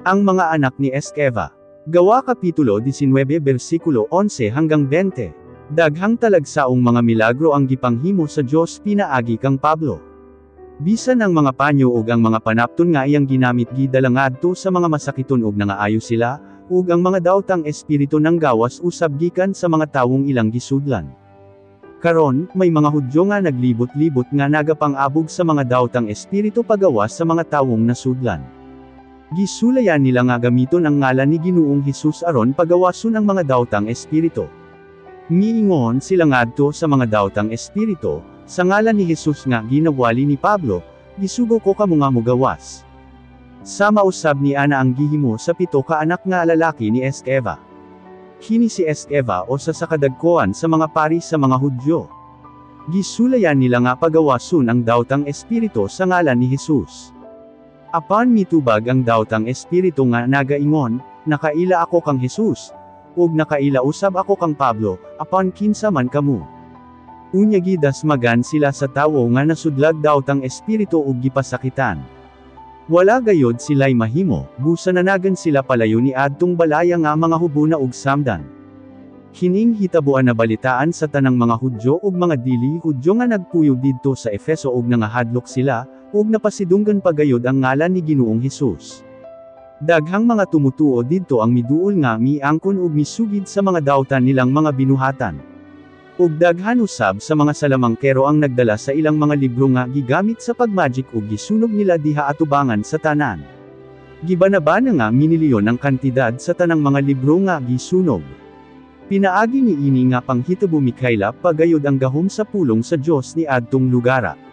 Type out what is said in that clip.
Ang mga anak ni Esceva. Gawa Kapitulo 19 versikulo 11 hanggang 20. Daghang talagsaong mga milagro ang gipanghimo sa Dios pinaagi kang Pablo. Bisan ang mga panyo ug ang mga panapton nga iyang ginamit gidala ngadto sa mga masakiton ug nangaayo sila, ug ang mga dawtang espiritu nanggawas usab gikan sa mga tawong ilang gisudlan. Karon, may mga Hudyo nga naglibot-libot nga nagapang-abog sa mga dawtang espiritu pagawas sa mga tawong nasudlan. Gisulayan nila nga gamiton ang ngalan ni Ginoong Hesus aron pagawason ang mga dawtang espiritu. Miingon sila ngadto sa mga dawtang espiritu, "Sa ngalan ni Hesus nga ginawali ni Pablo, gisugo ko kamo nga mogawas." Sama usab ni ana ang gihimo sa pito ka anak nga lalaki ni Esceva. Kini si Esceva usa sa kadagkoan sa mga pari sa mga Hudyo. Gisulayan nila nga pagawason ang dawtang espiritu sa ngalan ni Hesus. Apan mitubag ang dawtang espiritu nga nagaingon, "Nakaila ako kang Hesus, ug nakaila usab ako kang Pablo, apan kinsa man kamo?" Unya gidasmagan sila sa tawo nga nasudlag dawtang espiritu ug gipasakitan. Wala gayod sila'y mahimo, busa nanagan sila palayo ni adtong balaya nga mga hubona ug samdan. Kining hitabuan nabalitaan sa tanang mga Hudyo ug mga dili Hudyo nga nagpuyo didto sa Efeso ug nangahadlok sila, ug napasidunggan pa gayod ang ngalan ni Ginoong Hesus. Daghang mga tumutuo didto ang miduol nga miangkon ug misugid sa mga dawtan nilang mga binuhatan. Ug daghan usab sa mga salamangkero ang nagdala sa ilang mga libro nga gigamit sa pagmagic ug gisunog nila diha atubangan sa tanan. Gibanabana nga minilyon ang kantidad sa tanang mga libro nga gisunog. Pinaagi ni ini nga panghitabo mikaylap pa gayod ang gahom sa pulong sa Dios ni adtong lugara.